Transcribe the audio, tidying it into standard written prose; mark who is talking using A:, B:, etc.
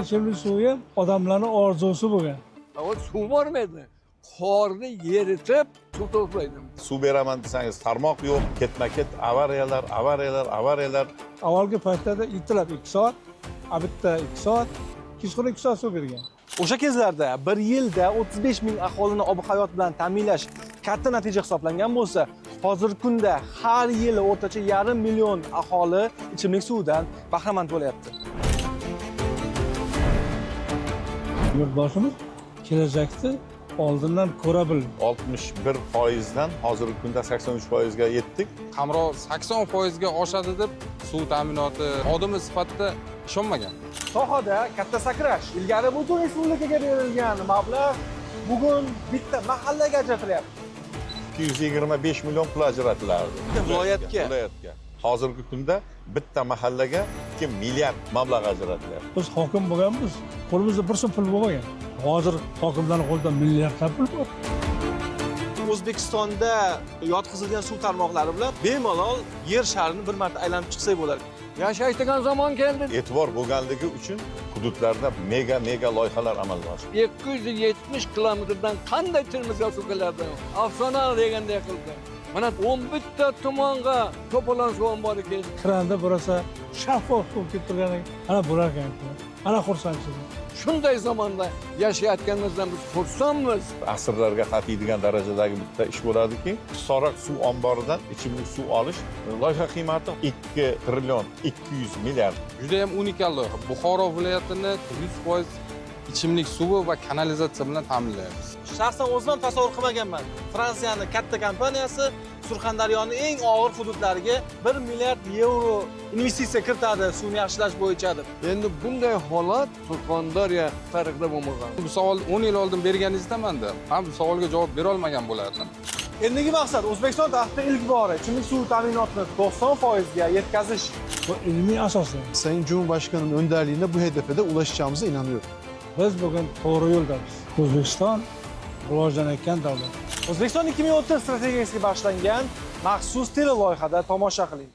A: Ichimlik suvi ham odamlarning orzusi bo'lgan.
B: Avval suv bormaydi. Qorni eritib suv to'playdi.
C: Suv beraman desangiz tarmoq yo'q, ketma-ket avariyalar, avariyalar, avariyalar.
A: Avvalgi paytlarda ertalab 2 soat, обедda 2 soat, kechqurun 2 soat suv bergan.
D: O'sha kezlarda bir yilda 35 ming aholini ob hayot bilan ta'minlash katta natija hisoblangan bo'lsa, hozirgi kunda har yili o'rtacha 500 000 aholi ichimlik suvidan bahramand bo'lyapti.
A: Yurtboshimiz kelajakni oldindan ko'ra bildi.
C: 61%dan hozirgi kunda 83% ga yetdik.
E: Qamrov 80% ga oshadi deb suv ta'minoti xodimi sifatida ishonmagan.
D: Sohada katta sakrash. Ilgari butun respublikaga berilgan mablag' bugun bitta mahallaga ajratilyapti.
C: 225 million pul ajratilardi.
D: Viloyatga.
C: Viloyatga. Hozirgi kunda bitta mahallaga 2 milliard mablag' ajratilyapti.
A: Biz hokim bo'lganmiz, qo'limizda bir so'm pul bo'lmagan. Hozir hokimlarning qo'lida milliardlab pul bor.
D: O'zbekistonda yotqizilgan suv tarmoqlari bilan bemalol yer sharini bir marta aylanib chiqsak bo'ladi.
B: Yashaydigan zamon keldi.
C: E'tibor bo'lganligi uchun hududlarda mega mega loyihalar amalga oshirildi.
B: 270 kilometrdan qanday Termizga suv keladi? Afsona deganday qildi. Mana 11 ta tumanга to'polon suv ombori keldi.
A: Kranda bo'lsa shaffof suv kelib turgan, ana bo'lar ekan. Ana xursandchilik.
B: Shunday zamonda yashayotganimizdan biz xursandmiz.
C: Asrlarga tatiydigan darajadagi bitta ish bo'ladiki, Hisorak suv omboridan ichimlik suv olish loyiha qiymati 2 trillion 200 milliard.
E: Juda ham unikal loyiha. Buxoro viloyatini 100% ichimlik suvi va kanalizatsiya bilan ta'minlaymiz.
D: Shaxsan o'zim ham tasavvur qilmaganman. Fransiyani katta kompaniyasi Surxondaryoni eng og'ir hududlariga 1 milliard yevro investitsiya kiritadi suvni yaxshilash bo'yicha deb.
B: Endi bunday holat Surxondaryo tarixida bo'lmagan.
E: Bu savol 10 yil oldin berganingizda manda, men bu savolga javob bera olmagan bo'lardim.
D: Endigi maqsad O'zbekiston tarixida ilk bor ichimlik suvi ta'minotini 90% ga yetkazish.
A: Bu ilmiy asosli.
F: Sayın Cumhurbaşkanı'nın önderliğinde bu hedefe de ulaşacağımıza inanıyorum.
A: Biz bugun to'g'ri yo'ldamiz. O'zbekiston rivojlanayotgan davlat.
D: O'zbekiston 2030 strategiyasiga bag'ishlangan maxsus teleloyihada tomosha qiling.